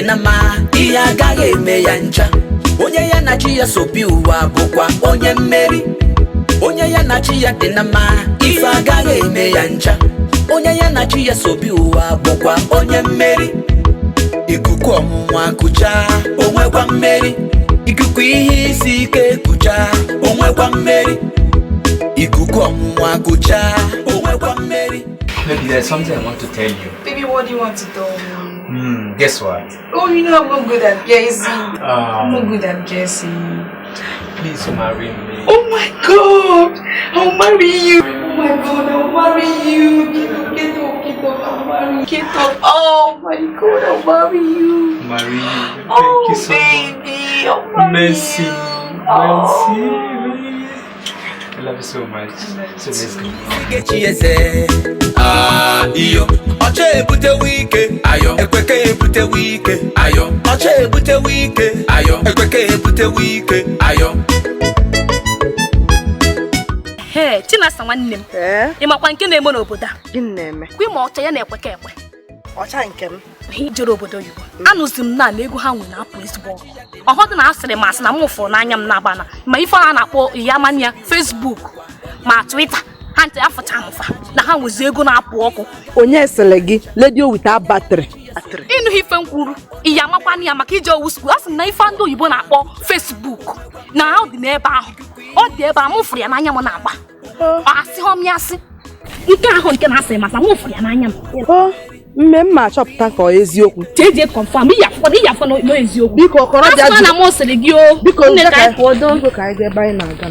na mma, ihe agaghị eme ya ncha. Onye ya na chi ya so bi ụwa bụkwa onye mmeri. Onye ya na chi ya dị na mma, ife agaghị eme ya ncha. Onye ya na chi ya so bi ụwa bụkwa onye mmeri. Ikuku ọnwụnwa kụchaa, onwekwa mmeri. Ikuku ihe isi ike kụchaa, onwekwa mmeri. Ikuku ọnwụnwa kụchaa, onwekwa mmeri. Maybe there's something I want to tell you. Baby, what do you want to tell me? Guess what? Oh, you know I'm not good at guessing. I'm not good at guessing. Please marry me. Oh my God! I'll marry you! Oh my God, I'll marry you! Get up, get up, get up, I'll marry you. Get up! Oh my God, I'll marry you! Marry you. Oh, Thank you so much. baby, I'll marry Merci. you. Merci. I love you so much. So let's go. Nkechi eze. Ah, iyo ọcha ebutewe ike ayo, ekweke ebutewe ike ayo, ọcha ebutewe ike ayo, ekweke ebutewe ike ayo. Ee, Chinasa nwanne m, ị makwa nke na-eme n'obodo a? Gịnị na-eme? Kwa ịma ọcha ya na-ekweka ekwe. Ọcha nke m. Ihe ijere obodo oyibo, anụzi m na ego ha nwere na-apụ ezigbo ọkụ. Ọhọdụ na asịrị m asị na m fụrụ n'anya m na-agba na ma ife a na-akpọ ya mania Facebook ma Twitter ha ntị afụcha m fa na ha nwezi ego na-apụ ọkụ. Onye sịrị gị radio without battery? Ịnụ ife m kwuru, iya amakwana ya maka ije owu school. A sị m na ife ndị oyibo na-akpọ Facebook na ọ dị n'ebe ahụ, ọ dị ebe a. M fụrụ ya n'anya m na-agba asị họm ya asị nke ahụ nke na-asị masa m fụrụ ya n'anya m. O mme m ma achọpụta ka ọ eziokwu. Jee jee confirm, iya afọ, iya afọ na eziokwu. Biko kọrọ bịa. Asịkwa na m sịrị gị o. Biko nne nje ka anyị pụọ do. Biko ka anyị gaa ebe anyị na-aga.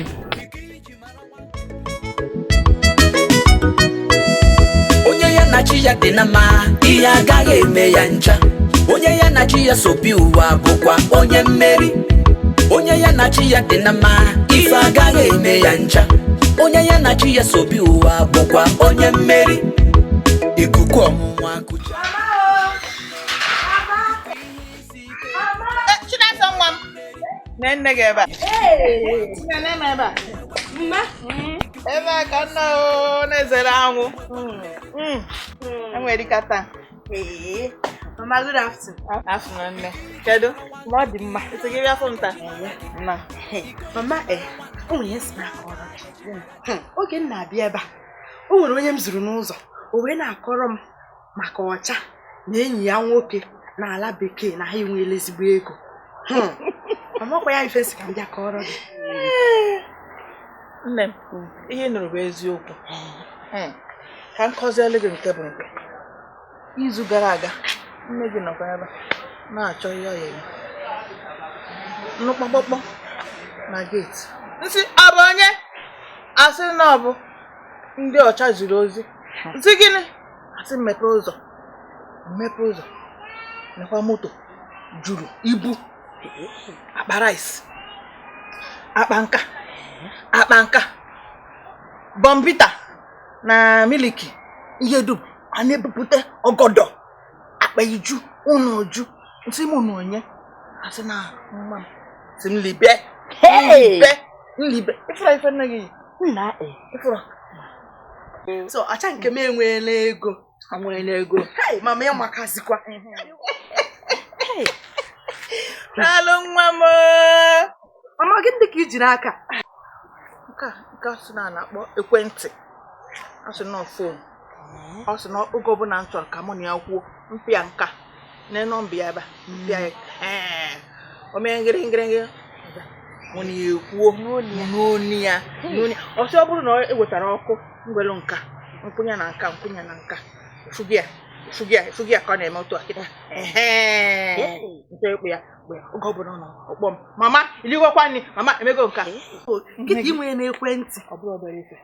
Onye ya na chi ya dị na mma, ihe agaghị eme ya ncha. Onye ya na chi ya so bi ụwa bụkwa onye mmeri. Onye ya na chi ya dị na mma, ife agaghị eme ya ncha. Onye ya na chi ya so bi ụwa bụkwa onye mmeri. Ikuku ọnwụnwa kụcha. Chinasa nwa m, nne nne gị ebe a. Nne m ebe a. Ebe a ka nna o na-ezere anwụ. Enwere ike taa. Mama, good afternoon. Afọ nne. Kedu? Ma ọ dị mma. Esi gị bịa fụ m taa? Nna. Mama, o nwere ihe sị m akọrọ gị. Oge m na-abịa ebe a, o nwere onye m zuru n'ụzọ, o wee na-akọrọ m maka ọcha na enyi ya nwoke n'ala bekee na ha enweela ezigbo ego. Mama, ọkwa ya ife sị ka m bịa kọrọ gị. Nne m, ihe ị nụrụ bụ eziokwu. Ka m kọzielu gị nke bụ nke. Izu gara aga, nne gị nọkwa ebe a na-achọ ihe ọ ya eri. Nnukwu mkpọkpọ na geeti. Nsị, ọ bụ onye? Asị na ọ bụ ndị ọcha ziri ozi. Nsị gịnị? Asị mmepe ụzọ. Mmepe ụzọ. Nekwa moto juru ibu. Akpa rice. Akpa nka. Akpa nka. Bombita na miliki. Ihe dum a na-ebupụta ọgọdọ. Akpa iju, ụnụ ju. Nsị mụ na onye? Asị na nwa m. Sị m libe. Nlibe. Nlibe. Ifụrụ ife nne gị yi? Nna Ifụrụ. So ọcha nke m enweela ego. Enweela ego. Hey, mama, ya makazikwa. Daalụ nwa m. Mama, gịnị dị ka i jiri aka? Nke a sị na a na-akpọ ekwentị. Ọ sị nọ phone. Ọ sị na oge ọbụla m chọrọ ka mụ na ya kwuo, mpịa nka. Na nọmba ya ebe a. Mpịa ya. Ee. O mee ngịrị ngịrị. Mụ na ya ekwuo. N'onu ya. N'onu ya. Ọ sị ọ bụrụ na e wetara ọkụ ngwelu nka. Nkwụnye na nka, nkwụnye na nka. Efugi ya. Efugi ya, efugi ya ka ọ na-eme otu a kịta. Ehe. Nke ekpe ya. Oge ọbụla ọ nọ, ọkpọ m. Mama, iligokwa nri. Mama, emego nka. Nkịta inwe n'ekwentị. Ọ bụrụ obere ife.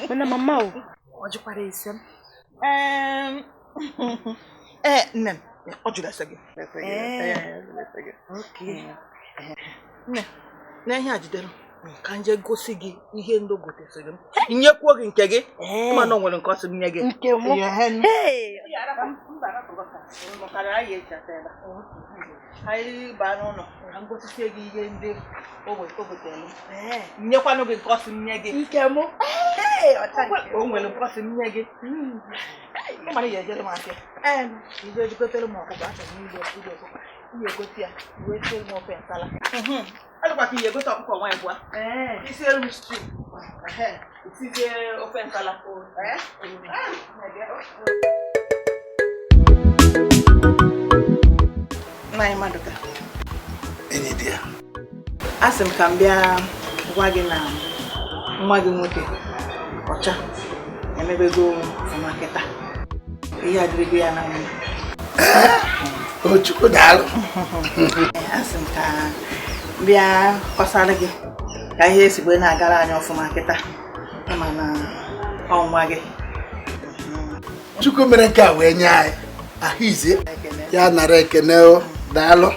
Mana mama o, ọ jụkwara ese m? Ee, nne m, ọ jụrụ ese gị. Okay. Nne, na ihe a jidere ka m jee gosi gị ihe ndị o gotesịrị m. Nyekwuo gị nke gị. Ịma na o nwere nke ọ sị m nye gị. Nke mụ? Ehe, nne. Hey. Anyị baa n'ụlọ ka m gosisie gị ihe ndị o gotere m. Nyekwanụ gị nke ọ sị m nye gị. Nke mụ? Hey, ọcha nke O nwere nke ọ sị m nye gị. Ị mara ihe ejere m afịa. Ee, ije ejigotere m ọkụkọ, achọrọ m igbu igbu ọkụkọ. Ihe egote ya, wee sie m ofe nsala. Alụkwa ka ihe egote ọkụkọ nwa ịbụa. Isiere m stew. Isizie ofe nsala. Ee? Nna anyị Maduka. Enyi di ya. Asị m ka m bịa gwa gị na nwa gị nwoke Ọcha emebego ọfụma kịta. Ihe adịrịgo ya na mma. O Chukwu daalụ. Asị m ka m bịa kọsara gị ka ihe esigbo na-agara anyị ọfụma kịta. Ịma na ọ nwa gị. Chukwu mere nke a wee nye anyị ahụ izie ya nara ekene o daalụ.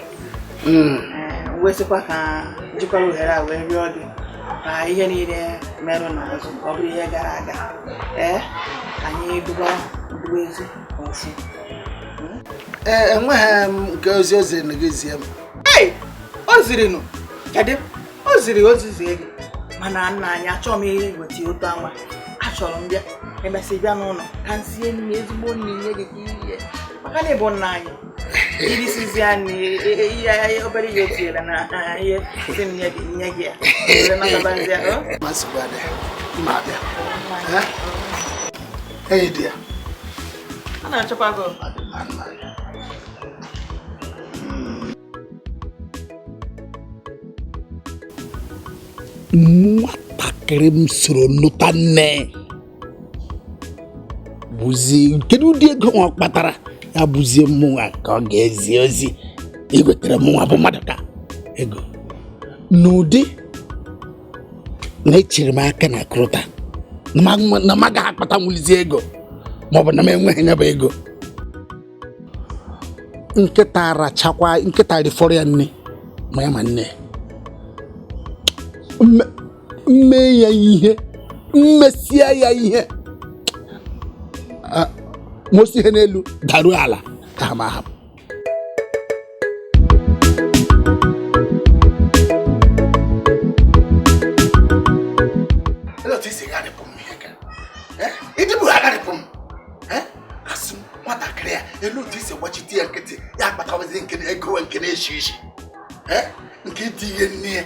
Wee sịkwa ka jikwara ohere a wee rịọ gị ka ihe niile merụ n'azụ ọ bụrụ ihe gara aga. Ee, anyị duba ezi ofu. Ee, enweghị m nke ozi o ziri gị zie m. Ei, o zirinụ. Kedu? O ziri ozi zie gị. Mana nna anyị achọghị m iweta otu anwa. Achọrọ m bịa emesị bịa n'ụlọ ka m sie nri ezigbo nri nye gị ka ihe. Maka na ịbụ nna anyị. Irisizi anyị ihe obere ihe etinyere na ihe si m nye gị nye gị ya. Were natabazie, o? Masị adịghị, mma abịa. Enyi di ya. A na-achọkwa gị. Nwatakịrị m soro nụta nne bụzi kedu ụdị ego nwa kpatara ya bụzie mụnwa ka ọ ga-ezi ozi igotere mụnwa bụ Maduka ego n'ụdị na echere m aka na krota na m agaghị akpata nwulizi ego maọbụ na m enweghị ya bụ ego. Nkịta rachakwa nkịta rifọrọ ya nne ma ya ma nne mme ya ihe mmesia ya ihe mosi ihe n'elu daruo ala ka ha ma hapụ. Asị m nwatakịrị ya elu otu isi gbachite ya nkịtị ya akpatawazi nke ego nke na-eshi ishi nke dị ihe nne ya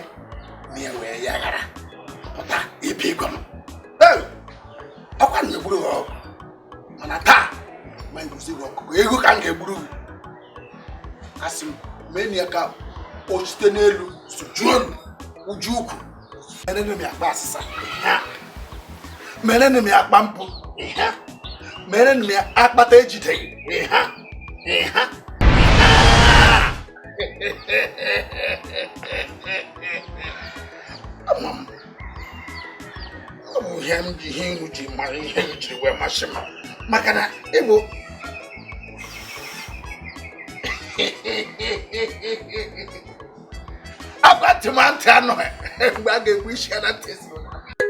na ya wee ya ghara pụta ibe ịgwa m ọkwa na egburu ha ọgụ mana taa ma eguzi gị ọkụkọ ego ka m ga-egburu gị. Asị m mee ya ka o site n'elu sujuo uju ukwu merenụ m ya akpa asịsa merenụ m ya akpa mpụ merenụ m ya akpata ejideghị ịha ịha. Ama m ọ bụ ihe m ji ihe ihu ji mara ihe jiri wee masị m maka na ịbụ agwa ntị ma ntị anọghị mgbe a ga-egbu isi ya na ntị esi.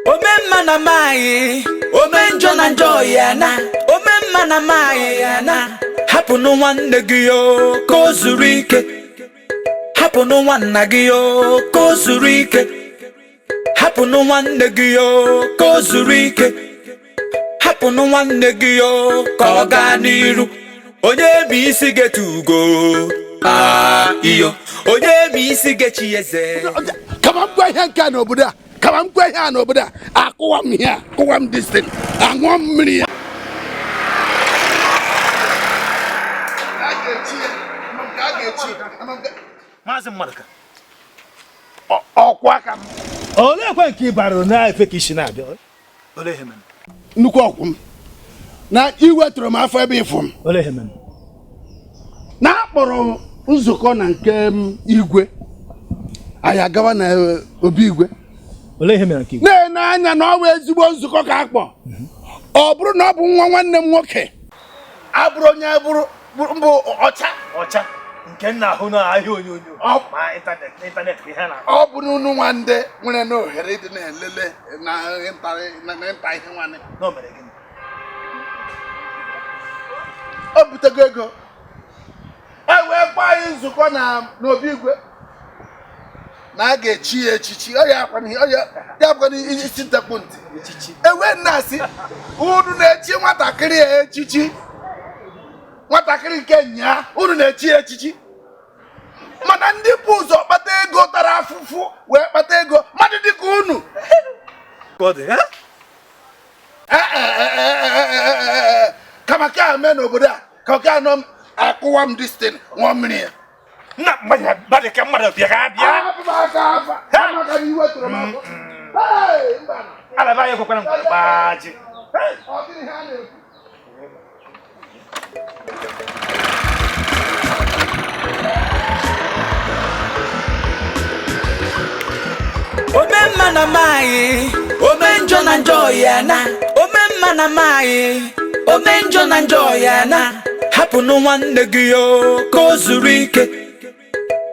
Ome mma na maghị, ome njọ na njọ ya na, ome mma na maghị ya na. Hapụnụ nwanne gị yo ka o zuru ike. Hapụnụ nwanna gị yo ka o zuru ike. Hapụnụ nwanne gị yo ka o zuru ike. Hapụnụ nwanne gị yo ka ọ gaa n'iru. Onye bụ isi getugo iyo. Onye bụ isi gechi eze. Kama m gwa ihe nke a n'obodo a, kama m gwa ihe a n'obodo a, akụwa m ihe a, kụwa m this thing, aṅụọ m mmiri ya. Maazị Maduka. Ọkwa aka m. Olee ekwe nke ị bara na-efe ka isi na-abịa? Olee ihe mere? Nnukwu ọkwụ m. Na iwetụrụ m afọ ebe ịfụ m. Olee ihe mere? Na akpọrọ nzukọ na nke igwe. Anyị agawa na obi igwe. Olee ihe mere nke igwe? Na-ene anya na ọ bụ ezigbo nzukọ ka akpọ. Ọ bụrụ na ọ bụ nwa nwanne m nwoke. Abụrụ onye bụrụ mbụ ọcha. Ọcha. Nke nna ahụ na ahịa onyonyo ma ịntanetị ka ihe na-akọ. Ọ bụrụ unu nwa ndị nwere na ohere ịdị na-elele na nta ihe nwanne. Na o mere gịnị? O butego ego. E wee gbaa anyị nzukọ na n'obi igwe. Na a ga-echi ya echichi. Ọ ya akwana isi ntekpu ntị. E wee na-asị unu na-echi nwatakịrị ya echichi. Nwatakịrị nke nyaa unu na-echi echichi. Mana ndị bụ ụzọ kpata ego tara afụfụ wee kpata ego mmadụ dịka unu. Kama ka a mee n'obodo a ka ka anọ m akụwa m distin ṅụọ mmiri ya. Nna mmadụ ka mmadụ bịara abịa. Alaba anyị kwekwara m gbaji. Ome mma na maghị, ome njọ na njọ ya na. Ome mma na maghị, ome njọ na njọ ya na. Hapụnụ nwanne gị yo ka o zuru ike.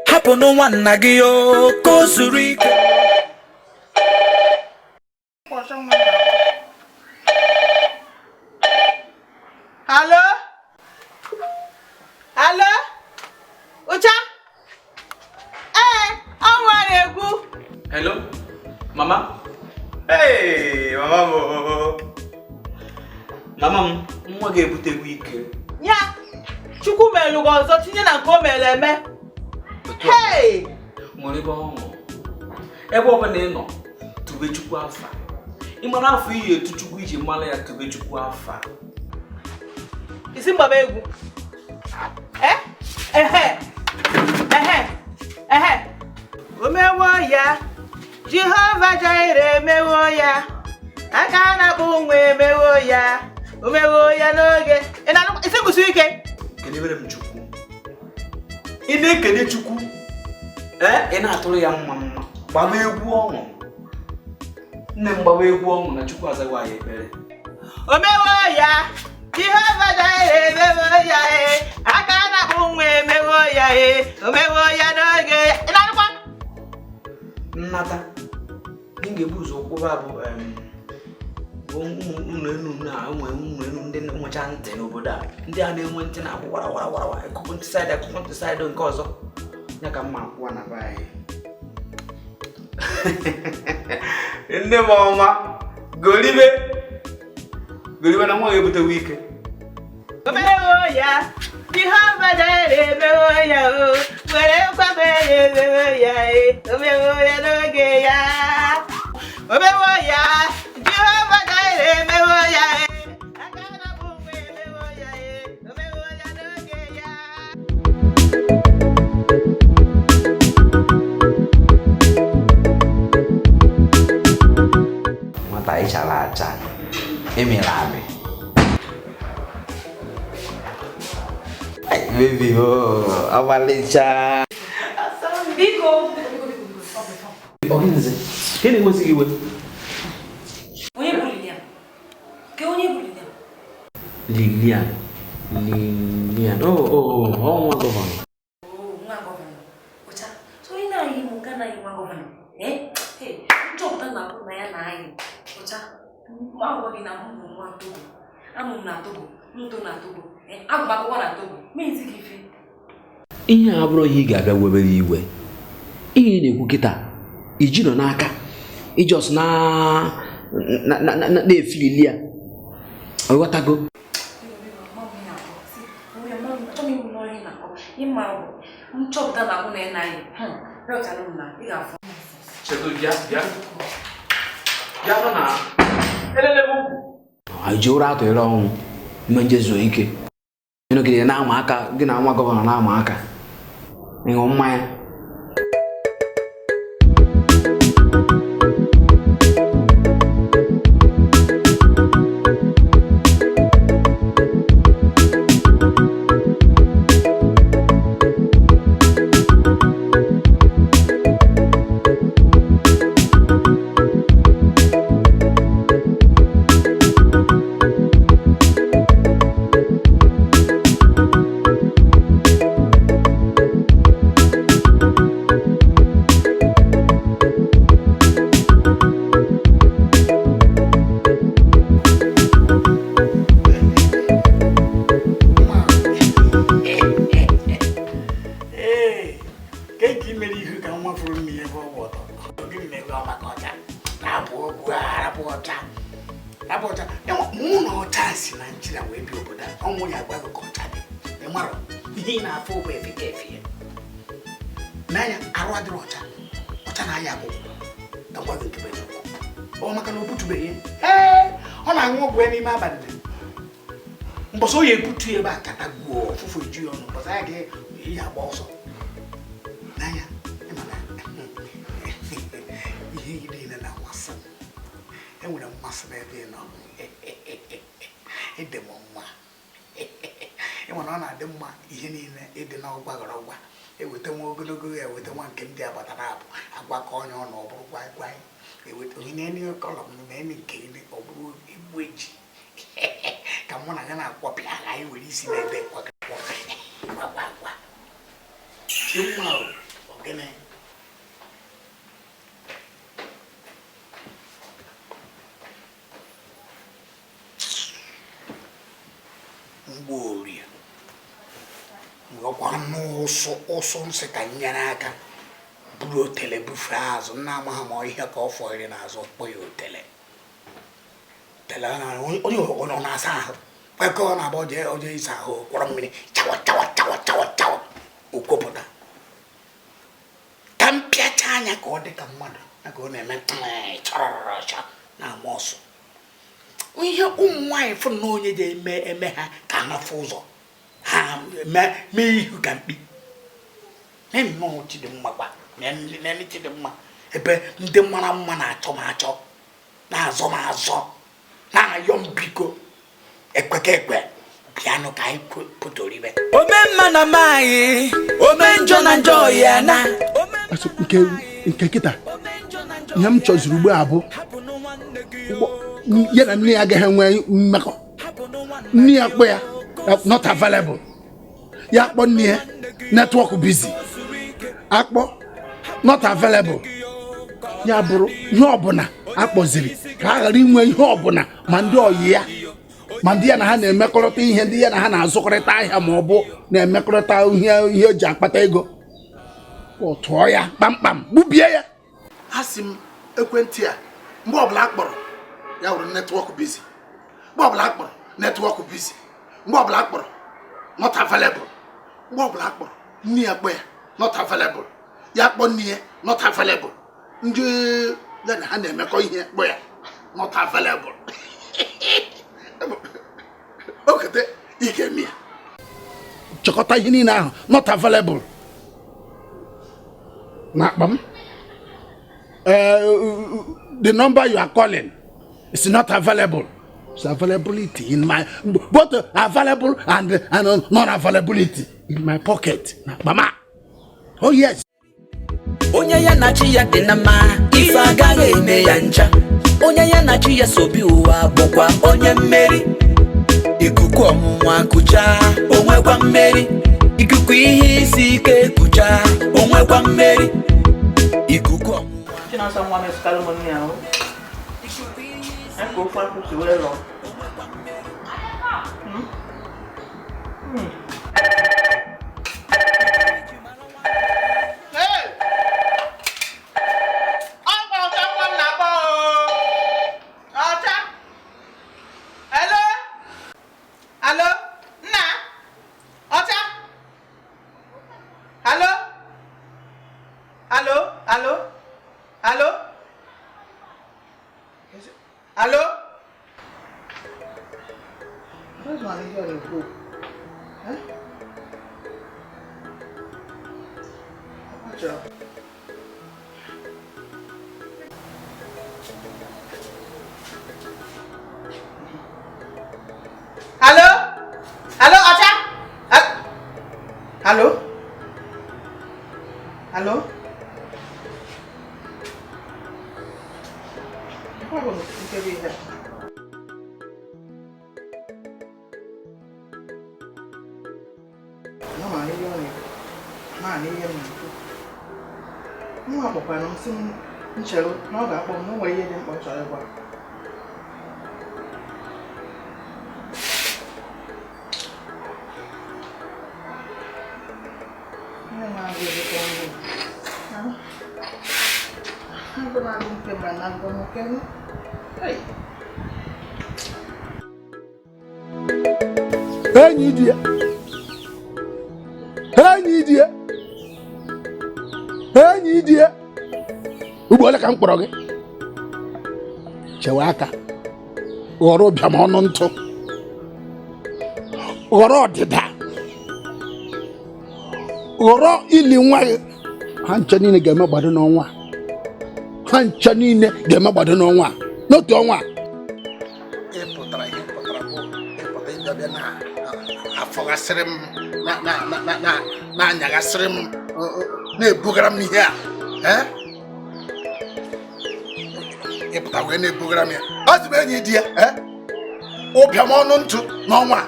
Hapụnụ nwanna gị yo ka o zuru ike. Alo? Alo? Ucha? Ee, ọ nwere egwu. Hello? Mama? Hey, mama m. Mama m, nwa ga-ebutegwu ike. Ya, Chukwu mere gị ọzọ tinye na nke o mere eme. Hey! Nwere ebe ọṅụ. Ebe ọ bụla ị nọ, tube Chukwu afa. Ị mara afọ iyi etu Chukwu iji mara ya tube Chukwu afa. Isi mgbaba egwu. Ehe. Ehe. Ehe. Omewo ya. Jehova Jire emewo ya. Aka na-akpụ nwa emewo ya. Omewo ya n'oge. Ị na-anụ isi kwụsị ike. Kelebere m Chukwu. Ị na-ekele Chukwu. Ị na-atụrụ ya mma mma. Gbaba egwu ọṅụ. Nne m gbaba egwu ọṅụ na Chukwu azaghị anyị ekpere. Omewo ya. Jehova Jire emewo ya. Aka na-akpụ nwa emewo ya. Omewo ya n'oge. Ị na-anụkwa? Nnata. Ndị ga-ebu ụzọ kwụba bụ ụmụ enu na ụmụ enu ndị nwecha ntị n'obodo a. Ndị a na-enwe ntị na-akwụ wara wara wara akụkụ ntị saịdị akụkụ ntị saịdị nke ọzọ. Ya ka mma akwụwa na be anyị. Nne m ọma, golibe. Golibe na nwa ga-ebutewu ike. Omewo ya. Jehova Jire emewo ya o. Were nkwabere emewo ya e. Omewo ya n'oge ya. Omewo ya. Jehova Jire emewo ya e. Aka na-akpụ nwa emewo ya e. Omewo ya n'oge ya. Nwata ị chara acha, ịmịrị amị. Baby, oh, awalicha. Biko. Ogenze, gịnị ngosi gị iwe? Onye bụ Lilian? Ke onye bụ Lilian? Lilian. Lilian. Oh, oh, oh, ọ nwa gọvanọ. Oh, nwa gọvanọ. Ọcha, so ị na-ayị m nke anaghị nwa gọvanọ. Eh? Hey, nchọpụta na abụ na ya na-ayị. Ọcha, m agwa gị na m bụ nwa Togo. Amụ m na Togo, m to na Togo. Agụ m akwụkwọ na Togo. Mezi gị ife. Ihe a abụrụ ihe ị ga-abịa webere iwe. Ihe ị na-ekwu kịta, iji nọ n'aka, iji ọsọ na-efili ya. Ọ ghọtago? Nchọpụta na ahụ na ị na-ayị. Rịọtara m na ị ga-afụ. Chedo, bịa, bịa. Bịa na elele m ukwu. Anyị ji ụra atụnyere ọnwụ, ime nje zuo ike. Ịnọgide na-ama aka, gị na nwa gọvanọ na-ama aka. Ịṅụ mmanya. Mụ na ọcha si Naịjirịa wee bịa obodo a, ọnwụ ya agwa gị ka ọcha dị. Ị mara ihe ị na-afụ bụ efe ka efe ya n'anya. Arụ adịrị ọcha ọcha na aya akwụkwọ ka gwa gị nke bụ eziokwu. Ọ maka na o butubeghị. Ee, ọ na-aṅụ ọgwụ ya n'ime abalị. Mbọsị o ya ebutu ebe a kata gbuo ọfụfụ eju ya ọnụ, mbọsị ya ga ihe agba ọsọ n'anya. Ịma na ihe niile na-amasị m, enwere m mmasị n'ebe ị nọ. Ịdị m mma. Ịma na ọ na-adị mma ihe niile ịdị na ọgwaghọrọ ọgwa. Eweta nwa ogologo ya, eweta nwa nke ndị agbata na abụ agwakọ onye ọnụ, ọ bụrụ gwai gwai. Eweta onye na-enye kọlọm na enyi nke ile, ọ bụrụ egbu eji ka mụ na ya na-akwọpịa agha. Anyị were isi na-ede kwa kwa kwa kwa. Chimma o, ogene. Mgborie ọkwa n'ụsụ ụsụ nsị ka nyere aka buru otele bufee azụ. Nna amaghị ma ihe ka ọ fọrọ n'azụ kpọ ya otele tele. Onye ọ na-asa ahụ kwekọ, ọ na-agba oje oje ịsa ahụ, kwọrọ mmiri chawa chawa chawa chawa chawa, okwopụta ka m pịacha anya ka ọ dị ka mmadụ na ka ọ na-eme chọrọrọcha na-ama ọsụ. Ihe ụmụ nwaanyị fụ na onye ji eme eme ha ka ha fụ ụzọ ha mee ihu ka mkpi. Nnọọ Chidimma kwa, nene Chidimma, ebe ndị mara mma na-achọ m achọ, na-azọ m azọ, na-ayọ m biko, ekweka ekwe, bịanụ ka anyị pụtoribe. Ome mma na maghị ome njọ na njọ ya na nke nke kịta. Ihe m chọziri ugbu a bụ ya na nne ya agaghị enwe mmekọ. Nne ya kpọ ya, not available. Ya kpọ nne ya, network busy. Akpọ, not available. Ya bụrụ ihe ọbụla akpọziri ka a ghara inwe ihe ọbụla, ma ndị ọyị ya, ma ndị ya na ha na-emekọrịta ihe, ndị ya na ha na-azụkọrịta ahịa, ma ọ bụ na-emekọrịta ihe ihe eji akpata ego, ọ tụọ ya kpamkpam, gbubie ya. A sị m ekwentị a, mgbe ọbụla akpọrọ ya wụrụ network busy, mgbe ọbụla akpọrọ network busy, mgbe ọbụla akpọrọ not available, mgbe ọbụla akpọrọ nne ya kpọ ya not available, ya kpọ nne ya not available, ndị ya na ha na-emekọ ihe kpọ ya not available. Okete ị ga-eme ya. Chịkọta ihe niile ahụ not available n'akpa m. The number you are calling is not available. It's availability in my both available and non-availability in my pocket n'akpa m a. Oh yes. Onye ya na chi ya dị na mma, ife agaghị eme ya ncha. Onye ya na chi ya sobi ụwa bụkwa onye mmeri. Ikuku ọnwụnwa kụcha, onwekwa mmeri. Ikuku ihe isi ike kụcha, onwekwa mmeri. Ikuku ọnwụnwa. Chinasa nwa m, esitara m nri ahụ ya ka ofe akwụ si wee lọọ. Hey! Ọ bụ ọcha nwa m na-akpọ o. Ọcha! Hello? Hello? Nna? Ọcha? Hello? Hello? Hello? Hello? Hello? Where's my lady on the go? Eh? Ọcha. Hello? Hello, Ọcha? Hello? Hello? Ọ bụ nke bụ ihe a. Na ma ihe ọ na-ekwu, ma na ihe m na-ekwu. Nwa kpọkwara m sị m nchere na ọ ga-akpọ m, na o nwere ihe dị mkpa ọ chọrọ ịgwa m. Nne m agụzikwa nri. Agụ na-agụ nke ma na agụ nke m. Hey! Enyi di ya. Enyi di ya, ugbo ole ka m kpọrọ gị? Chewe aka, ghọrọ ụbịam ọnụ ntụ, ghọrọ ọdịda, ghọrọ ili nwa gị. Ha ncha niile ga-eme gbado n'ọnwa a. Ha ncha niile ga-eme gbado n'ọnwa a, n'otu ọnwa a. Ị pụtara ihe pụtara bụ ịpụta ịbịa na afọghasịrị m, na-anyaghasịrị m, na-ebugara m ihe a. Ịpụta wee na-ebugara m ya. Ọ sị m enyi di ya, ụbịam ọnụ ntụ n'ọnwa a,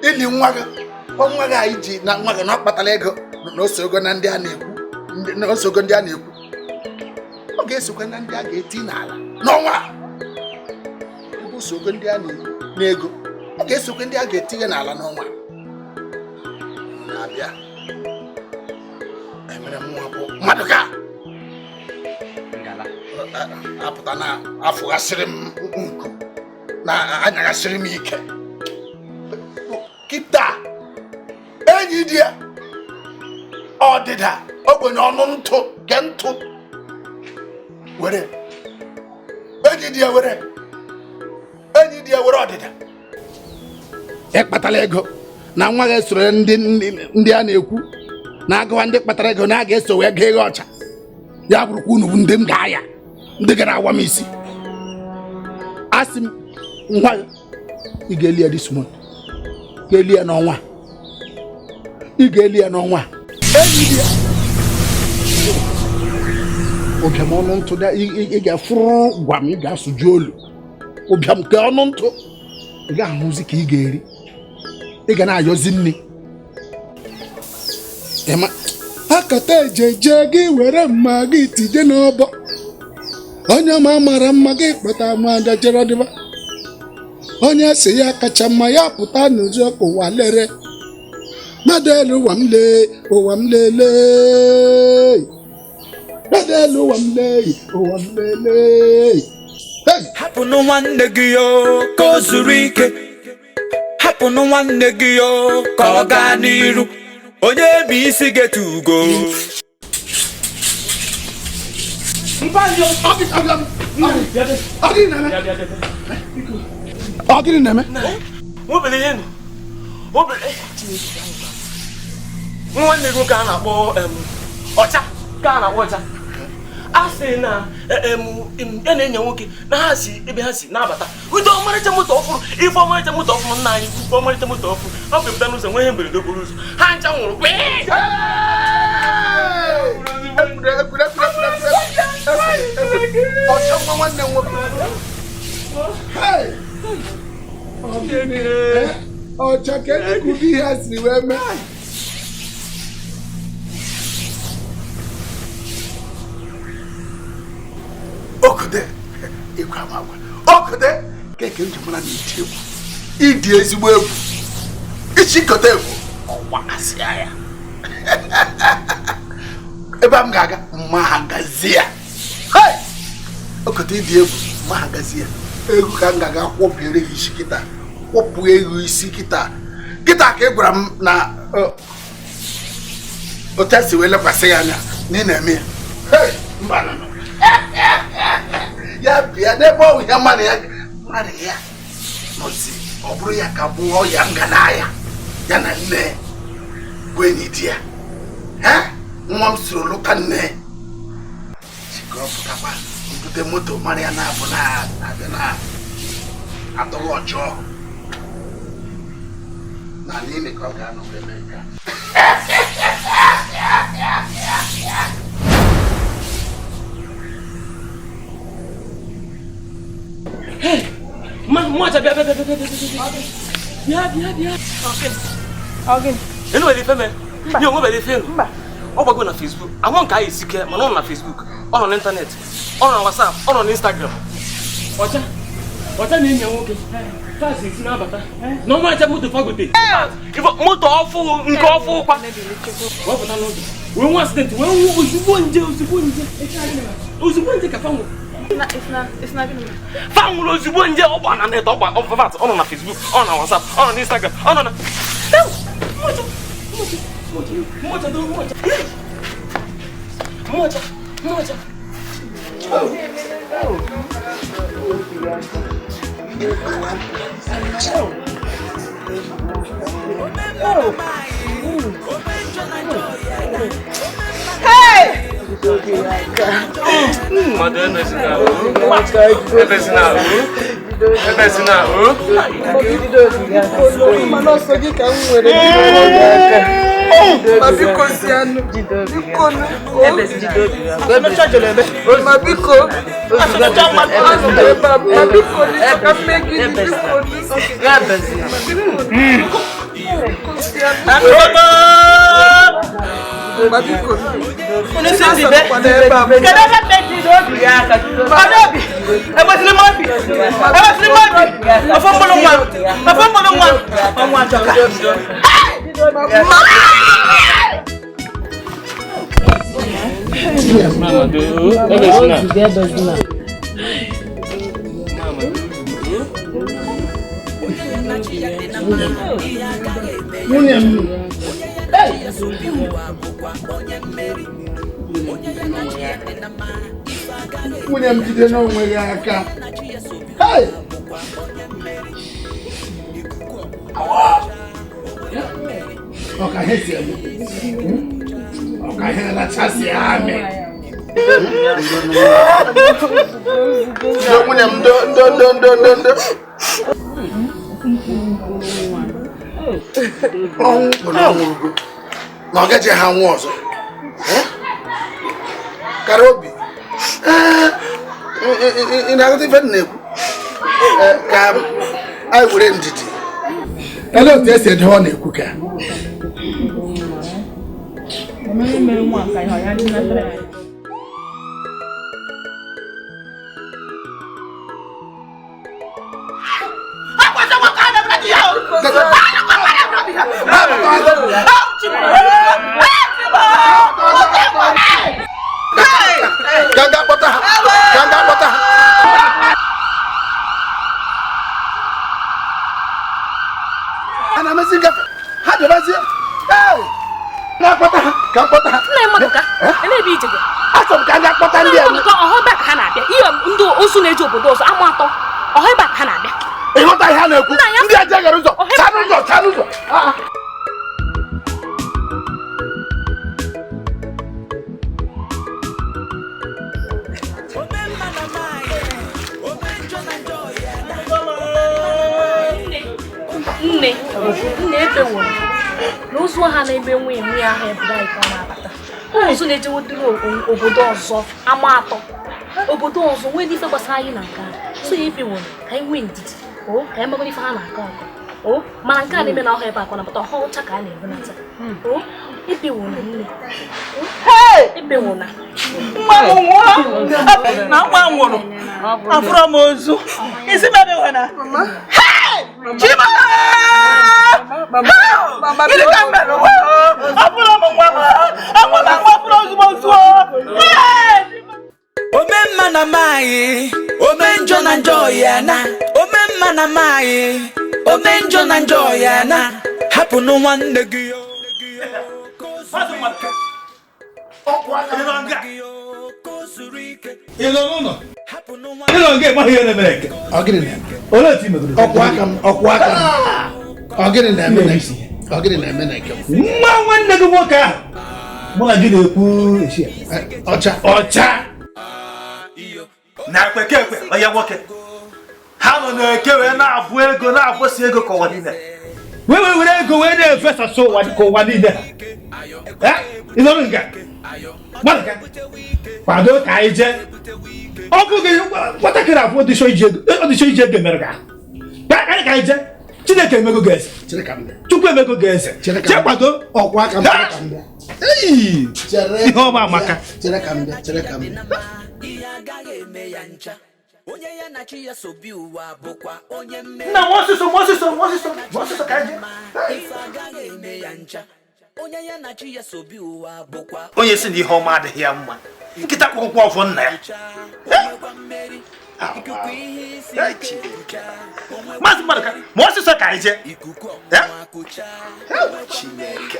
ili nwa gị, nwa gị anyị ji na nwa gị na ọ kpatara ego na osogo na ndị a na-ekwu, na osogo ndị a na-ekwu, ọ ga-esokwa na ndị a ga-eti n'ala n'ọnwa a. Ebe osogo ndị a na-ekwu n'ego, ọ ga-esokwa ndị a ga-etinye n'ala n'ọnwa na-abịa. Emere m nwa bụ mmadụ ka apụta na afụghasịrị m nku, na anyaghasịrị m ike. Kịta enyi di ya, ọdịda, ogbenye ọnụ ntụ ke ntụ, were enyi di ya, were enyi di ya, were ọdịda. Ịkpatala ego na nwa gị esoro ndị a na-ekwu na agụwa ndị kpatara ego na a ga-eso wee gaa ego ọcha. Ya bụrụkwa unu bụ ndị m ga-aya, ndị gara awa m isi. Asị m nwa gị, ị ga-eli ya this month, ga-eli ya n'ọnwa, ị ga-eli ya n'ọnwa. Enyi di ya, ụbịam ọnụ ntụ, ị ga-afụrụ gwa m, ị ga-asụju olu. Ụbịam nke ọnụ ntụ, ị ga-ahụzi ka ị ga-eri, ị ga na-ayọzi nne. Akata ejeje gị were mma gị tije n'ọbọ, onye ma mara mma gị kpata ma dajere dịba, onye si ya kacha mma ya pụta n'ụzọ ụwa lere. Mmadụ elu ụwa m lee, ụwa m lelee, mmadụ elu ụwa m lee, ụwa m lelee. Hapụnụ nwanne gị yo ka o zuru ike, hapụnụ nwanne gị yo ka ọ gaa n'iru, onye bụ isi getu ugo. Ọ gịnị na-eme? Nwanne gị nwoke a na-akpọ Ọcha, ka a na-akpọ Ọcha, a sị na ya na enyi nwoke na ha si ebe ha si na-abata ụdị ọmarịcha moto ọfụrụ, ife ọmarịcha moto ọfụrụ nna anyị, ife ọmarịcha moto ọfụrụ, ha pụta n'ụzọ nwee ihe mberede okporo ụzọ, ha ncha nwụrụ. Ọcha nwa nwanne m nwoke. Ọcha ka ndị ihe a siri wee mee. Okude, ịkwa agwa. Okude, keke m ji mara na iti egwu. Ịdị ezigbo egwu. Ichikọta egwu, ọgbakasịa ya. Ebe m ga-aga, mma ha gazie ya. Okude ịdị egwu, mma ha gazie ya. Egwu ka m ga-aga kwọbiere gị isi kịta. Kwọpụ ego isi kịta. Kịta ka ị gwara m na otu esi wee lekwasị ya anya na ị na-eme ya. Mba nọ. Ya bịa n'ebe ọ ya mmadụ ya mmadụ ya nọzi, ọ bụrụ ya ka bụ ọya nga n'ahịa ya na nne bụ enyi di ya. Nwa m soro lụta nne chikọọ pụtakwa mbute moto mara ya na-abụ na-abịa na atọghị ọjọọ na n'ime ka ọ ga-anọ eme nke a. Mwacha bịa bịa bịa bịa bịa bịa bịa bịa. Enu nwere ife mee? Nye onwe nwere ife nụ? Ọ gbago na Facebook. Ahụ nke anyị esike mana ọ nọ na Facebook, ọ nọ n'ịntanetị, ọ nọ na WhatsApp, ọ nọ n'Instagram. Ọcha ọcha na enyi ya nwoke taasị esi na-abata na ọmarịcha moto fagote. Moto ọfụ nke ọfụ kwa. Wee pụta n'ụzọ wee nwe accident wee nwụọ ozugbo nje ozugbo nje ozugbo nje ka fa nwụrụ. Fa nwụrụ ozugbo nje ọ gba na net, ọ gba ọ nọ na Facebook, ọ nọ na WhatsApp, ọ nọ na Instagram, ọ nọ na Mmoja, mmoja. Hey! Mmadụ emezina o. Emezina o. Emezina o. Mana ọsọ gị ka m nwere. Ma biko si anụ. Biko nụ. Ma biko. Anụ m ebe a. Ma biko nụ. Ka m mee gịnị? Biko nụ. Biko si anụ. Ma biko. Nwunye m. Nwunye m jide n'onwe gị aka. Hey! Ọ ka ihe si eme. Ọ ka ihe rachasị amị. Nwunye m ndo ndo ndo ndo ndo ndo. Ọnwụ bụ na ọnwụrụgo na ọ gaghị ha nwụ ọzọ. Kara obi. Ị na-aghọta ife m na-ekwu? Ka anyị were ndidi. Elee otu esi ede ọ na-ekwu ka? Ndị ozu na-eji obodo ọzọ ama atọ ọha ebe a ka ha na-abịa. Ịghọta ihe a na-ekwu? Ndị a jegara ụzọ chaa n'ụzọ chaa n'ụzọ. Nne nne ebeworo na ozu ha na-ebe nwe enwe ahụ ebe anyị ka ọ na-abata. Ozu na-ejewodoro obodo ọzọ ama atọ obodo ọzọ nwee ife gbasara anyị na nke a. So ya ebeworo ka anyị nwee ndidi o ka anyị magoro ife ha na-akọ akọ o mana nke a na-eme na ọha ebe akọ na-abata ọha ọcha ka a na-ebunata o ebeworo nne ebeworo na nwa m nwụọ na nwa m nwụrụ afụrọ m ozu isi m ebewe na Chima! Gịnị ka m mere? Afụrọ m nwa m anwụ na nwa afụrọ ozugbo ozu. Ome mma na maghị, ome njọ na njọ ya na. Ome mma na maghị, ome njọ na njọ ya na. Hapụnụ nwanne gị yo. Ị nọ n'ụlọ? Ị nọ nga ịmaghị ihe na-emere nke? Ọ gịnị na-eme? Olee otu i megoro? Ọkwụ aka m, ọkwụ aka m. Ọ gịnị na-eme na ọ gịnị na-eme na nke m? Nwa nwanne gị nwoke ahụ mụ na gị na-ekwu echi ya. Ọcha. Ọcha. Na ekwe ekwe onye nwoke ha nọ na-eke wee na-abụ ego na-abụsi ego ka ụwa niile wee wee were ego wee na-efesasị ụwa ka ụwa niile ha. Ị nọrọ nga gbalịka kwado ka anyị jee ọ bụghị nwatakịrị afọ ọdịsọ iji ego mere ka anyị ka anyị jee. Chineke emego gị eze, Chukwu emego gị eze, jee kwado ọkwa aka m. Ihe ọma amaka. Chere ka m bịa, chere ka m bịa. Nna m ọsịsọ m ọsịsọ m ọsịsọ m ọsịsọ ka anyị jee. Onye si na ihe ọma adịghị ya mma nkịta kpọrọkwa ọfọ nna ya. Maazị Maduka ma ọsịsọ ka anyị jee. Chineke.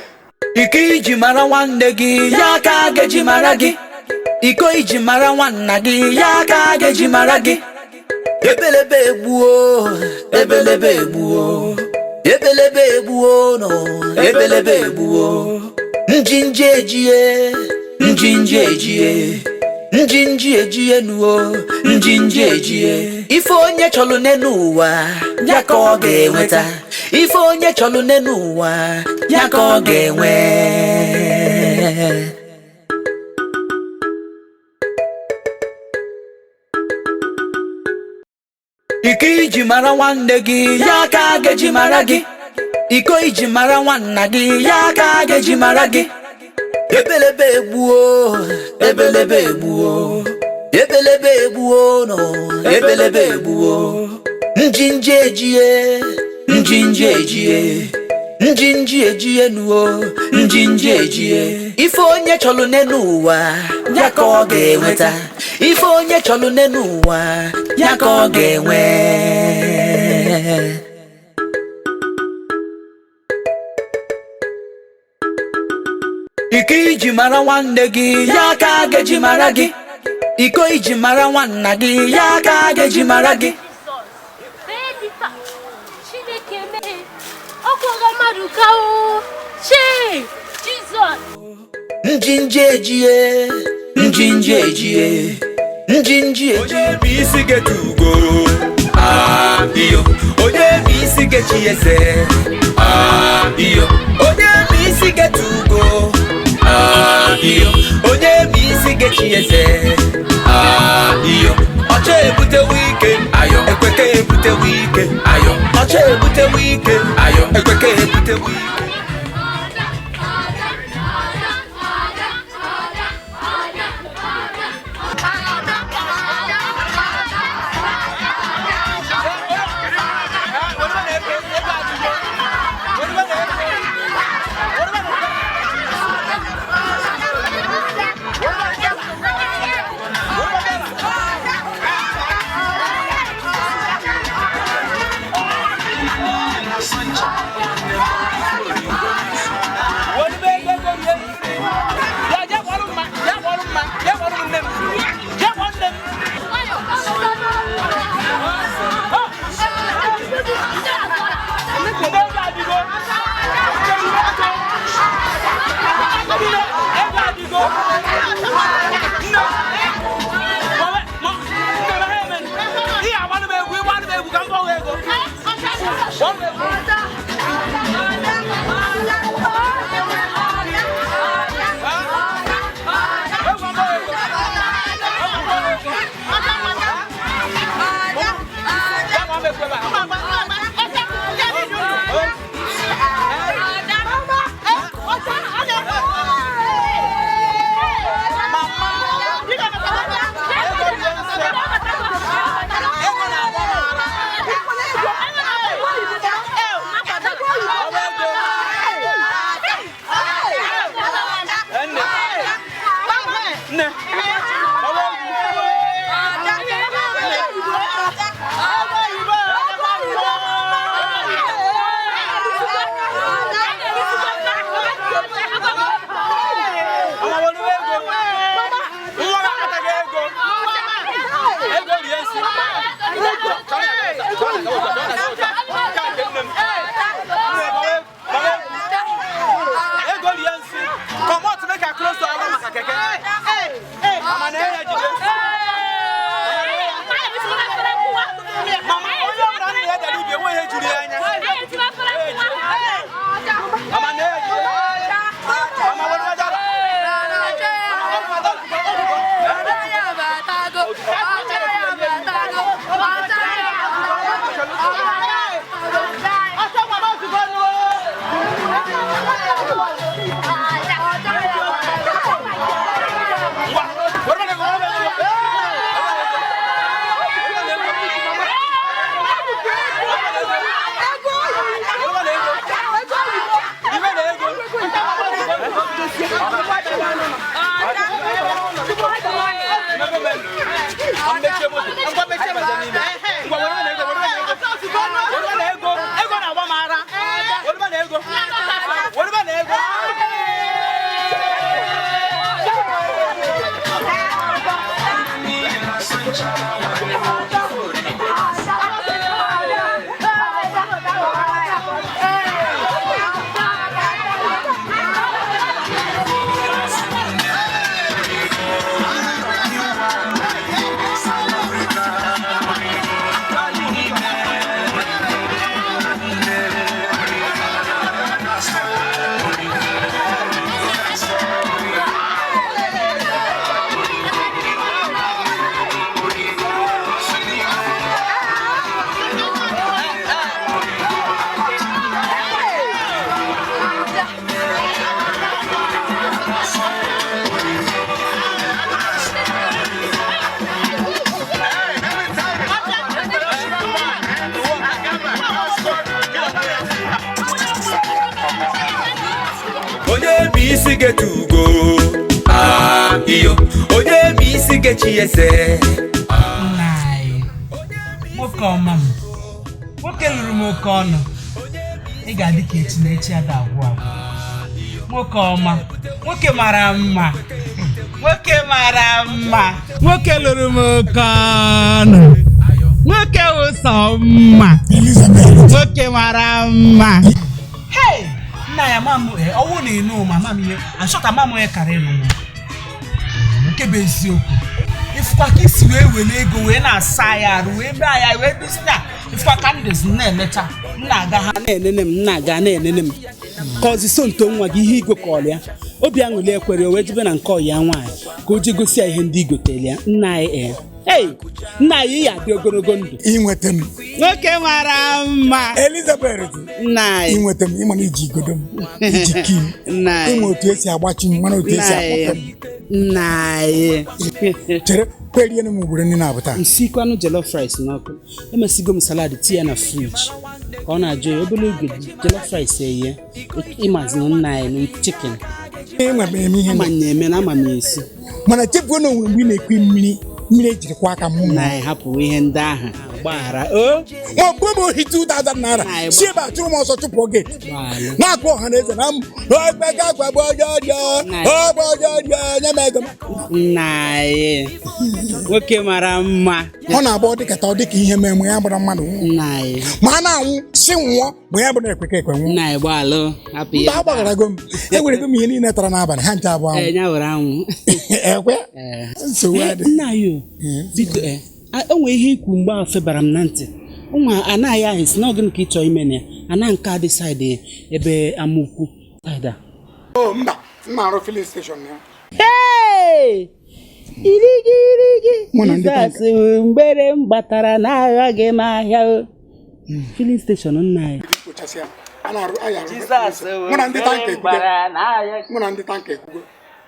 Ike iji mara nwanne gị ya ka a ga-eji mara gị. Iko iji mara nwanna gị ya ka a ga-eji mara gị. Ebelebe egbuo, ebelebe egbuo, ebelebe egbuo no, ebelebe egbuo. Njinji ejie, njinji ejie, njinji ejie nuo, njinji ejie. Ife onye chọlụ n'enu ụwa, ya ka ọ ga-enweta. Ife onye chọlụ n'enu ụwa, ya ka ọ ga-enwe. Iko iji mara nwanne gị ya ka a ga-eji mara gị. Iko iji mara nwanna gị ya ka a ga-eji mara gị. Ebelebe egbuo, ebelebe egbuo, ebelebe egbuo no, ebelebe egbuo. Njinji ejie, njinji ejie, njinji ejie nuo, njinji ejie. Ife onye chọlụ n'enu ụwa, ya ka ọ ga-enweta. Ife onye chọlụ n'enu ụwa, ya ka ọ ga-enwe. Iko iji mara nwanne gị ya ka a ga-eji mara gị. Iko iji mara nwanna gị ya ka a ga-eji mara gị. Chineke mee ọkwa mmadụ ka o chee Jizọs. Njinji ejie, njinji ejie, njinji ejie. Onye bụ isi getu ugo? Ah, iyo. Onye bụ isi gechi eze? Ah, iyo. Onye bụ isi getu ugo? Ah, iyo. Onye bụ isi gechi eze? Ah, iyo. Ọcha ebutewo ike, ayo. Ekweke ebutewo ike, ayo. Ọcha ebutewo ike, ayo. Ekweke ebutewo ike. isi getu ugo. Ah, iyo. Onye bụ isi gechi eze. Nwoke ọma m, nwoke lụrụ m oke ọnụ. Ị ga-adị ka echi na echi ada agwụ agwụ. Nwoke ọma, nwoke mara mma, nwoke mara mma, nwoke lụrụ m oke ọnụ. Nwoke wụsọ mma, nwoke mara mma. Hey! Nna ya ma m ọwụ na ịnụ ma ma m ihe achọta ma m onye kara ịnụ m. Nke bụ eziokwu, ifụkwa ka isi wee were ego wee na-asa ya arụ wee mee ya wee dozi na ifụkwa ka ndezi na-emecha m na-aga ha na-enene m na-aga na-enene m ka ọziso nto nwa gị ihe igwe kọrọ ya obi aṅụli ekwere o wee jebe na nke ọya nwaanyị ka o jee gosi ya ihe ndị igotere ya. Nna anyị ei, nna anyị ya adị ogologo ndụ. Inweta m nwoke mara mma Elizabeth, nna anyị inweta m ịma na iji igodo m, iji kii m, ịma otu esi agbachi m, mara otu esi akpọpe m. Nna anyị chere kwerie m ugboro ndị na-abụta nsikwanụ jollof rice n'ọkụ, emesigo m salad tinye na friji ka ọ na-ajụ ya obere oge jollof rice eye ịmazi nna anyị na chicken ama na-eme na ama m esi mana chefuo na onwere mgbe ị na-ekwe mmiri mmiri ejirikwa aka mụ na anyị hapụ ihe ndị ahụ gbaghara o ma ọ bụ ohi 2000 naira si ebe a chụrụ m ọsọ chụpụ oge na-akpọ ọha na eze na m nye m ego m. Nna anyị nwoke mara mma, ọ na-agba ọ dịkata ọ dịka ihe mee mụ ya gbara mmadụ ma a na-anwụ si nwụọ ma ya bụrụ ekweka ekwe nwụọ. Nna anyị gbaalụ hapụ ya. Mba agbagharago m, enwerego m ihe niile tara n'abalị ha nche abụọ anwụ ekwe nsogbu adị. Nna anyị biko o nwere ihe ikwu mgbe ahụ febara m na ntị ụmụ anaghị ahụ si na ọ gịnị ka ị chọrọ ime na ya ana nke adị saịdị ebe amaukwu saịdị a. Mba, mma arụ filin steshọn ya. Irigirigi Jizọs mgbere m gbatara n'agha gị n'ahịa o filin steshọn nna anyị. Mụ na ndị tanka ekwugo,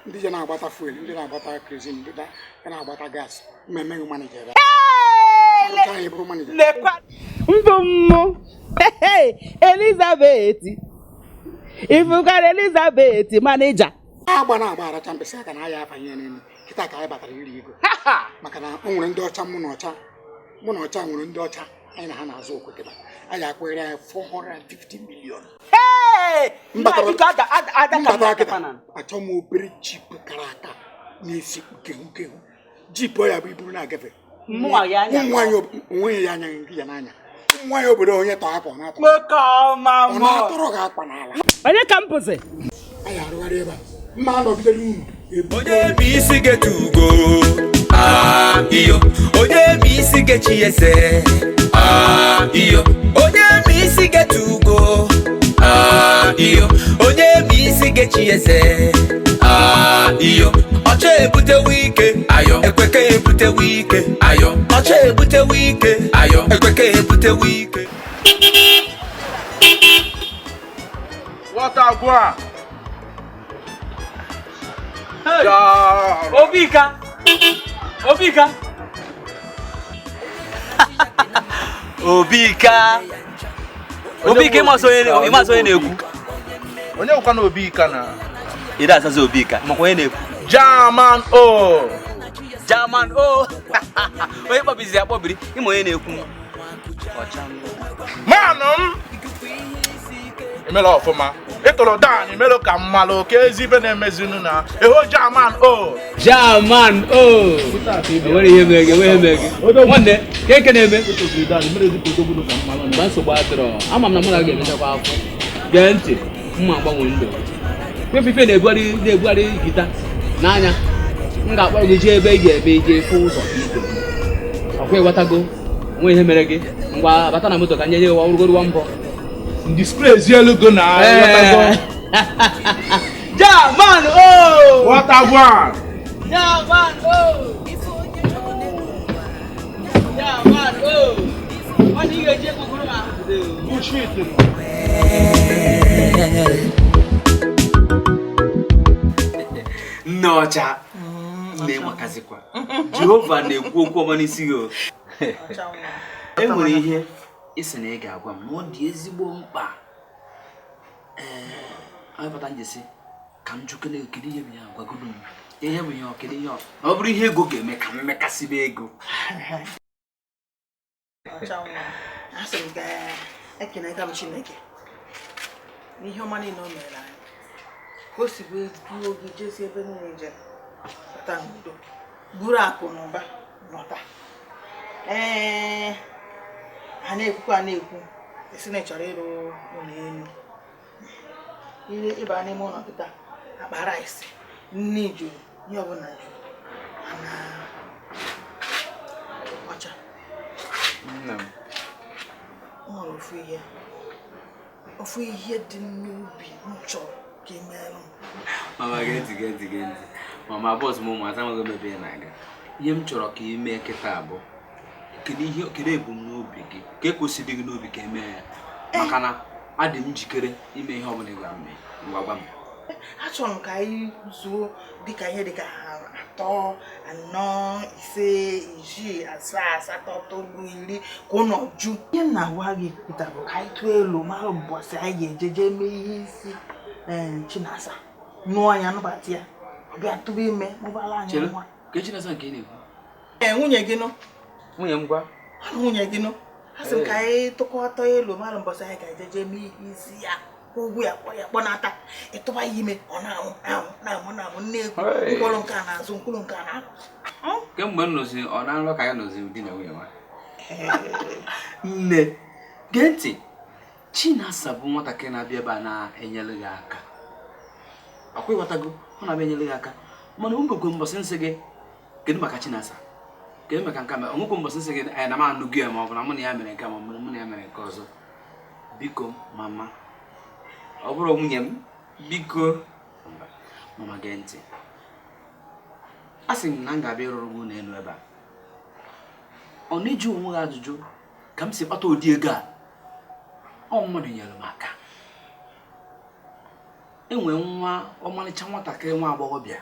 ndị je na-agbata fuel, ndị na-agbata kerozin, ndị na-agbata gas, mmemme gị manija ebe mbụ mmụ Elizabeth ifụkara Elizabeth manija agba na-agba aracha mkpịsị aka na aya abanye n'elu kịta ka anyị batara iri ego maka na o nwere ndị ọcha mụ na ọcha nwere ndị ọcha anyị na ha na-azụ okwe kịta anyị akwere anyị 450 million. Mbatara kịta achọ m obere jip kara aka na-esi nkehu jip ọ ya bụ iburu na-agafe ụmụ nwaanyị onweghị ya anya nri ya n'anya ụmụ nwaanyị obodo onye tọ akwa ọ na-atọrọ gị akwa n'ala. Onye ka m bụzi anyị arụgharị ebe a mma anọgidere unu. Onye bụ isi getu ugo. Ah, iyo. Onye bụ isi gechi eze. Ah, iyo. Onye bụ isi getu ugo. Ah, iyo. Onye bụ isi gechi eze. Ah, iyo. Ọcha ebutewe ike ayo, ekweke ebutewe ike ayo. Ọcha ebutewe ike ayo, ekweke ebutewe ike. What a gwa. Hey. Obika. Obika. Obika. Obika ịmasị onye na-ekwu. Onye wụkwa na Obika na? Ị azazi Obika, makwa onye na-ekwu. German o. German o. Onye kpọbizi akpọbiri, ịma onye na-ekwu. Ọcha. Manụ m. Emela ọfụma. Ịtụrụ dan emelo ka mmalụ ka ezi ibe na-emezinu na eho German o. German o. Enwere ihe mere gị, enwere ihe mere gị. Nwanne, ka eke na-eme? Mgbe nsogbu atụrụ, ama m na mụ na gị ga-emechakwa afọ. Gee ntị, mma gbanwe ndụ. Ife na-ebugharị gita n'anya. M ga-akpọrọ gị jee ebe ị ga-eme ije fụ ụzọ ike. Ọkwa ịghọtago, onwe ihe mere gị. Ngwa bata na moto ka nye nye ụwa rugoro mbọ. Display elu go na German o. What a one. German o. German o. Wọ́n ní ìrèjì kúkúrú máa. Bullshit. Nne ọcha na-enwekazikwa Jehova na-ekwu okwu ọma n'isi gị. E nwere ihe ị sị na ị ga-agwa m na ọ dị ezigbo mkpa. Ee, anyị pụta njesi Ka m jụkene, kedu ihe bụ ya? Gwagodo m ihe bụ ihe ọ, kedu ihe ọ? Ọ bụrụ ihe ego ga-eme ka m mekasịba ego. Ọcha nwa, asị m ka ekeneka m Chineke n'ihe ọma niile o mere anyị, ka o si wee duo gị jesi ebe niile ije bata n'udo, buru akụ na ụba lọta. Ee, a na-ekwukwa, a na-ekwu, esi na ị chọrọ ịrụ ụlọ elu, ihe ịba n'ime ụlọ kịta, akpa rice, nne juru, ihe ọbụla juru. Mana ọcha, Nne m. O nwere ofu ihe dị n'obi m chọrọ ka ị meelụ m. Mama, gee ntị, gee ntị, gee ntị. Mama, bọs m, ụmụazị amaghị m ebe ị na-aga. Ihe m chọrọ ka ị mee kịta bụ kedu ihe, kedu ebumnobi gị, ka e kwesịrị gị n'obi ka emee ya, maka na adị m njikere ime ihe ọbụla ị gwara m mee. Ngwa, gwa m. Achọrọ m ka anyị zuo dịka ihe dịka 3, 4, 5, 6, 7, 8, 9, 10, ka ụlọ ju. Ihe m na-agwa gị pụta bụ ka anyị tụọ elu mara mbọsị anyị ga-eje jee mee ihe isi ee Chinasa, nụọ ya, nụbata ya, ọ bịa tụba ime, mụbara anyị Chere. nwa. Ka Chinasa nke ị na-ekwu? Ee, nwunye gị nụ. Nwunye m, gwa. Ọ na nwunye gị nụ. A sị m ka anyị tụkọta elu mara mbọsị anyị ga-eje jee mee ihe isi ya, kwụ ụgwọ ya, kpọ ya, kpọnata, ịtụba ya ime, ọ na-anwụ anwụ, na-amụ na-amụ, nne ekwu. Hey. Mkpụrụ nke a na-azụ, mkpụrụ nke a na-azụ. Kemgbe m nọzi, ọ na nrọ ka ya nọzi di na nwunye nwa. Nne, gee ntị. Chinasa bụ nwatakịrị na-abịa ebe a na-enyere gị aka. Ọkwa ịghọtago? Ọ na-abịa enyere gị aka, mana onwekwe mbọsị nsị gị kedu maka Chinasa, kedu maka nke a? Onwekwe mbọsị nsị gị anyị na m anụ gị ya, ma ọ bụ na mụ na ya mere nke a, ma ọ bụ na mụ na ya mere nke ọzọ. Biko mama, ọ bụrụ nwunye m, biko. Mba, mama, gee ntị. A sị m na m ga-abịa ịrụrụ gị ụlọ elu ebe a. Ọ na-eji onwe gị ajụjụ ka m si kpata ụdị ego a? Ọ mmadụ nyere m aka. Enwere nwa ọmalịcha nwatakịrị nwa agbọghọbịa,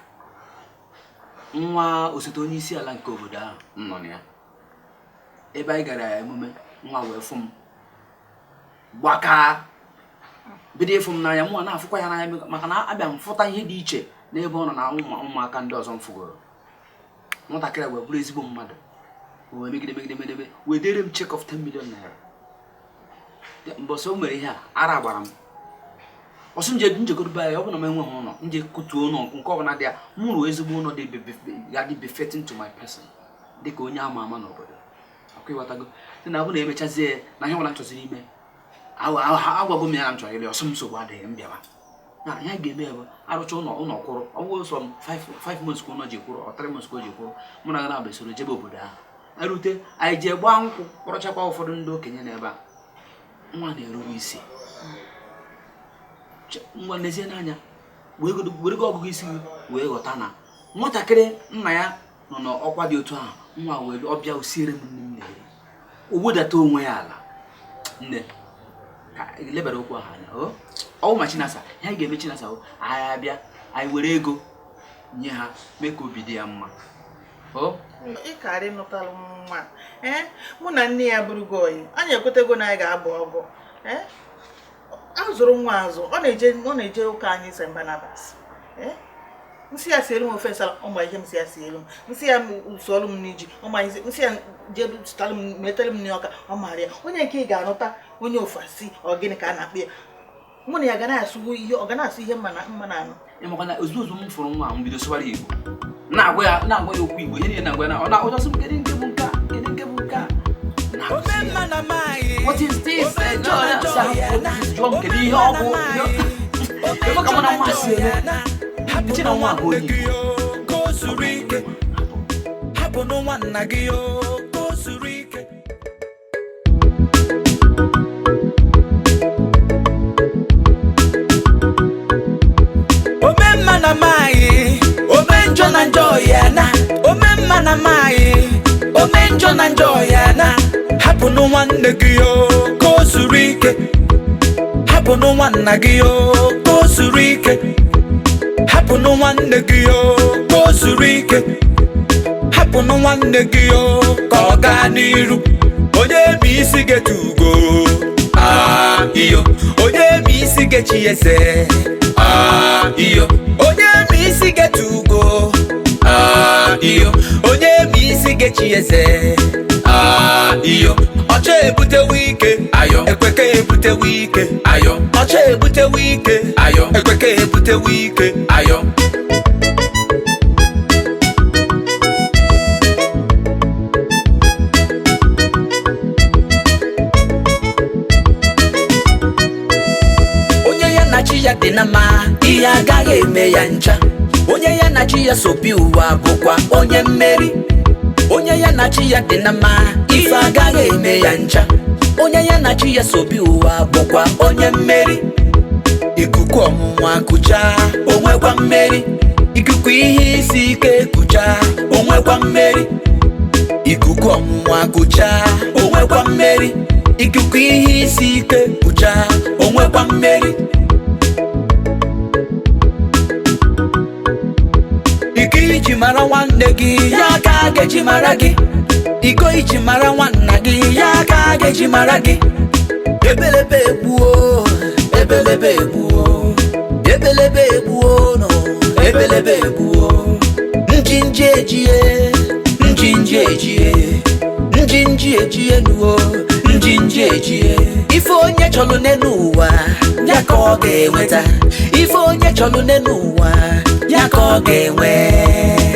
nwa osote onye isi ala nke obodo ahụ m nọ na ya, ebe anyị gara emume. Nwa wee fụ m, gbakaa, bido ịfụ m n'anya, mụnwa na-afụkwa ya n'anya, maka na abịa m fụta ihe dị iche n'ebe ọ nọ na ụmụaka ndị ọzọ m fụgoro. Nwatakịrị a wee bụrụ ezigbo mmadụ, wee megide, megide, megide, wee dere m check of 10 million naira. Mbọsị o mere ihe a, ara gbara m ọsọ nje njegodobe ya. Ọ bụ na m enweghị ụlọ nje kutuo ụlọ nke ọbụla dị ya, m rụọ ezigbo ụlọ dị ga-adị befitting to my person, dịka onye ama ama n'obodo. Akwa ịghọtago? Sị na ọ bụ na emechazie na ihe ọbụla m chọziri ime, agwago m ya na m chọrọ ịbịa. Ọsọ m, nsogbu adịghị, m bịawa. Na ya ga-eme bụ arụcha ụlọ, ụlọ kwụrụ, ọ bụrụ sọ m 5 months ka ụlọ ji kwụrụ, ọ 3 months ka o ji kwụrụ, mụ na gị na-abụ esoro jebe obodo ahụ. Erute, anyị jee gbaa nkwụ, kpọrọchakwa ụfọdụ ndị okenye n'ebe a. Nwa na-erube isi. Ngwa, n'ezie n'anya, were gị ọgụgụ isi gị wee ghọta na nwatakịrị nna ya nọ n'ọkwa dị otu ahụ, nwa wee ọbịa osiere m nne m na-eri, o wedata onwe ya ala. Nne, ka lebara okwu ahụ anya. O ọwụ ma Chinasa, ihe anyị ga-eme Chinasa o, anyị abịa, anyị were ego nye ha, mee ka obi dị ya mma o. Ị karị nụtalụ nwa. Ee, mụ na nne ya bụrụgo oyi, anyị ekwetego na anyị ga-abụ ọgụ. Ee, azụrụ nwa azụ, ọ na-eje ụka anyị St. Barnabas. Ee, nsị ya sielu m ofe nsala, ọma ihe m si ya sielu m, nsị ya sụọlụ m n'iji, ọma ihe nsị ya jee zụtalụ m, metere m n'ọka, ọ mara ya. Onye nke ị ga-anụta, onye ofesi, ọ gịnị ka a na-akpọ ya? Mụ na ya ga na-asụ ihe, ọ ga na-asụ ihe mma na mma na anụ. Ịmakwa na ozugbo ozugbo m fụrụ nwa m, bido sụwara Igbo, na-agwa ya okwu Igbo, ihe niile na-agwa ya na ọ na-ọjọsị m, kedu nke bụ nke a, kedu nke bụ nke a. What is this? No, no, jụọ m kedu ihe ọ bụ. Ebe ka mụ na nwa si eme eche na nwa bụ onye Igbo. Hapụnụ nwanna gị o, ka o zuru ike. Ome mma na maghị, ome njọ na njọ ya na ome mma na maghị, ome njọ na njọ ya na hapụnụ nwanne gị o, ka o zuru ike. Hapụnụ nwanna gị o, ka o zuru ike. Hapụnụ nwanne gị o, ka o zuru ike. Hapụnụ nwanne gị o, ka ọ gaa n'iru. Onye bụ isi getu ugo? Ah, iyo. Onye bụ isi gechi eze? Ah, iyo. Onye ma isi getu ugo. Ah, iyo. Onye ma isi gechi eze. Ah, iyo. Ọcha ebutewe ike. Ayo. Ekweke ebutewe ike. Ayo. Ọcha ebutewe ike. Ayo. Ekweke ebutewe ike. Ayo. Onye ya na chi ya dị na mma, ihe agaghị eme ya ncha. Onye ya na chi ya so bi ụwa bụkwa onye mmeri. Onye ya na chi ya dị na mma, ife agaghị eme ya ncha. Onye ya na chi ya so bi ụwa bụkwa onye mmeri. Ikuku ọnwụnwa kụchaa, onwekwa mmeri. Ikuku ihe isi ike kụchaa, onwekwa mmeri. Ikuku ọnwụnwa kụchaa, onwekwa mmeri. Ikuku ihe isi ike kụchaa, onwekwa mmeri. Iko iji mara nwanne gị, ya ka a ga-eji mara gị. Iko iji mara nwanna gị, ya ka a ga-eji mara gị. Ebelebe egbuo, ebelebe egbuo, ebelebe egbuo no, ebelebe egbuo. Njinji ejie, njinji ejie, njinji ejie nuo, njinji ejie. Ife onye chọrọ n'elu ụwa, ya ka ọ ga-enweta. Ife onye chọrọ n'elu ụwa, ya ka ọ ga-enwe.